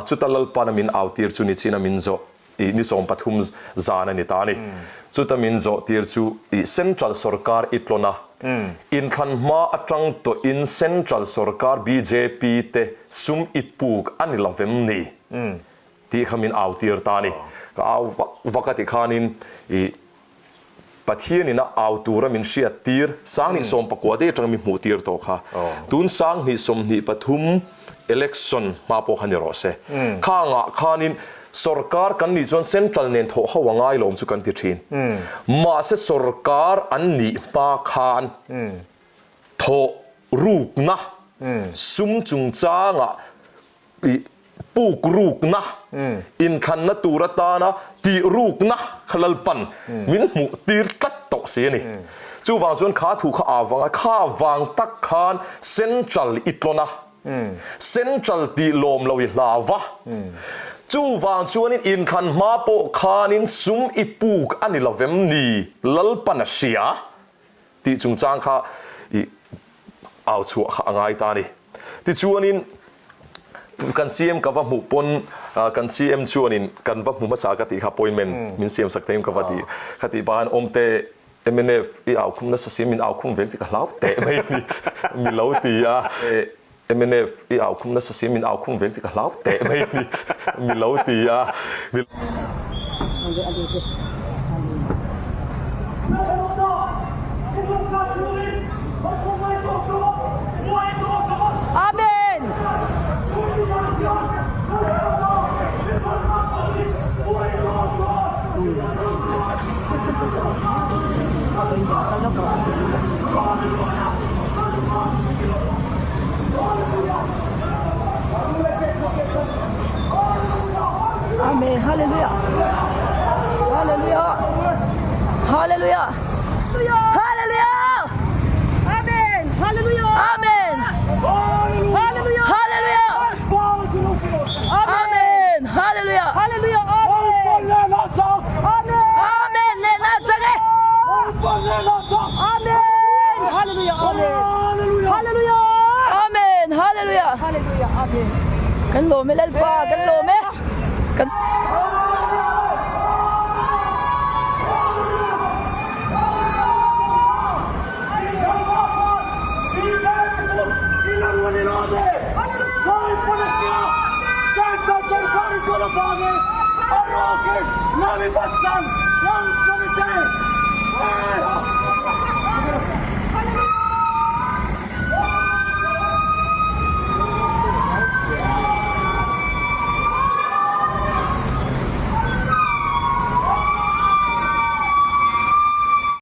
Chuta Lalpana min autir chu nichina min zawh i ni 13 zan a ni ta a ni. Chuta min zawhtir chu i Central sorkar i tlawn a, inthlan hma atang tawhin Central sorkar bjp te sum i puk a ni lovem ni tih kha min autir ta a ni. Ka au vak vak a tikhanin i Pathianin a au tura min hriat tir, 1019 daih atanga min hmuh tir tawh kha. Tun 2023 election hma pawh kha ni rawh se. Khangah khanin sorkar kan nih chuan central nen thawh ho a ngai lawm chu kan ti thin. Mahse sorkar an nih hma khan thawh rukna sum chungchangah Puk rukna, inthlanna tur atana tih rukna kha Lalpan min hmuh tir tlat tawh si a ni. Chuvang chuan kha thu kha a vang a, kha vang tak khan Central i tlawn a, Central tih lawm lo i hlau va. Chuvang chuanin inthlan hma pawh khanin sum i puk a ni lovem ni Lalpan a hria tih chungchang kha i au chhuah kha a ngai ta a ni. Tichuanin kan CM ka va hmuh pawn kan CM chuanin kan va hmu hmasa ka tih kha appointment min siam sak thei ka va ti kha tih pahan awmte mnf i au khum nasa si min au khum vek tih ka hlau teh mai a ni mi lo ti a mnf i au khum nasa si min au khum vek tih ka hlau teh mai a ni mi lo ti a. Amen. Amen. Hallelujah. Hallelujah. Hallelujah. Hallelujah. Amen. Hallelujah. Amen. Hallelujah. Hallelujah. Amen. Hallelujah. Hallelujah. Amen. Amen. Ne na chang e. Amen. Hallelujah. Amen. Hallelujah. Amen. Hallelujah. Hallelujah. Amen. Kan lawm e Lalpa, kan lawm e. Kan